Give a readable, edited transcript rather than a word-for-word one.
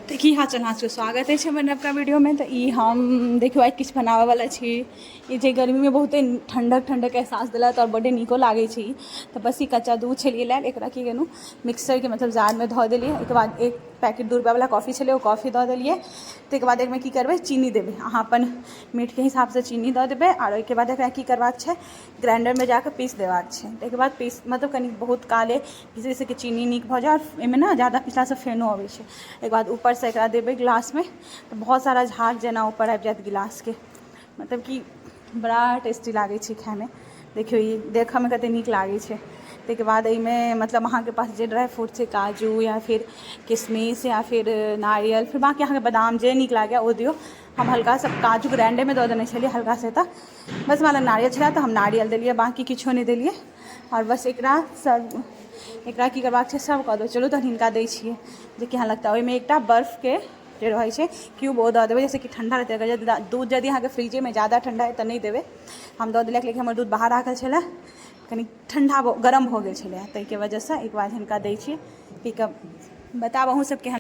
तऽ की हाल चाल, अहाँसभके स्वागत अछि हमर नवका वीडियोमे। तऽ ई हम देखियौ, आइ किछु बनाबयवला छी। ई जे गर्मीमे बहुते ठण्डक ठण्डक एहसास देलक आओर बड्ड नीको लागै छै ई। तऽ बस ई कच्चा दूध छलियै लायल, एकरा की केलहुँ, मिक्सरके मतलब जारमे धऽ देलियै। ओहिके बाद एक पैकेट 2 रुपैआवला कॉफी छलै, ओ कॉफी दऽ देलियै। ताहिके बाद एहिमे की करबै, चीनी देबै। अहाँ अपन मीठके हिसाबसँ चीनी दऽ देबै। आओर ओहिके बाद एकरा की करबाक छै, ग्राइंडरमे जाकऽ पीस देबाक छै। ताहिके बाद पीस मतलब कनि बहुत काले जाहिसँ कि चीनी नीक भऽ जाय। आओर एहिमे ने ज्यादा पिसलासँ फेनो अबै छै। एहिके बाद ऊपरसँ एकरा देबै गिलासमे, तऽ बहुत सारा झाग जेना ऊपर आबि जायत गिलासके। मतलब कि बड़ा टेस्टी लागै छै खाइमे। देखियौ, ई देखऽमे कते नीक लागै छै। ताहिके बाद एहिमे मतलब अहाँके पास जे ड्राइ फ्रूट छै, काजू या फिर किशमिश या फिर नारियल, फिर बाँकी अहाँके बादाम, जे नीक लागै ओ दियौ। हम हल्का सा काजू ग्राइंडरमे दऽ देने छलियै हल्का सा। तऽ बस हमरा लग नारियल छलै, तऽ हम नारियल देलियै, बाँकी किछो नहि देलियै। आओर बस एकरा सर्व, एकरा की करबाक छै, सर्व कऽ देबै। चलू तहन हिनका दै छियै जे केहन लगतै। ओहिमे एकटा बर्फके जे रहै छै क्यूब, ओ दऽ देबै, जाहिसँ कि ठण्डा रहतै। अगर यदि दूध यदि अहाँके फ्रिजेमे ज्यादा ठण्डा अइ तऽ नहि देबै। हम दऽ देलियै, लेकिन हमर दूध बाहर राखल छलै, कनि ठण्डा गरम भऽ गेल छलै, ताहिके वजहसँ। एक बाद हिनका दै छियै, पी कऽ बतायब अहूँ सब केहन।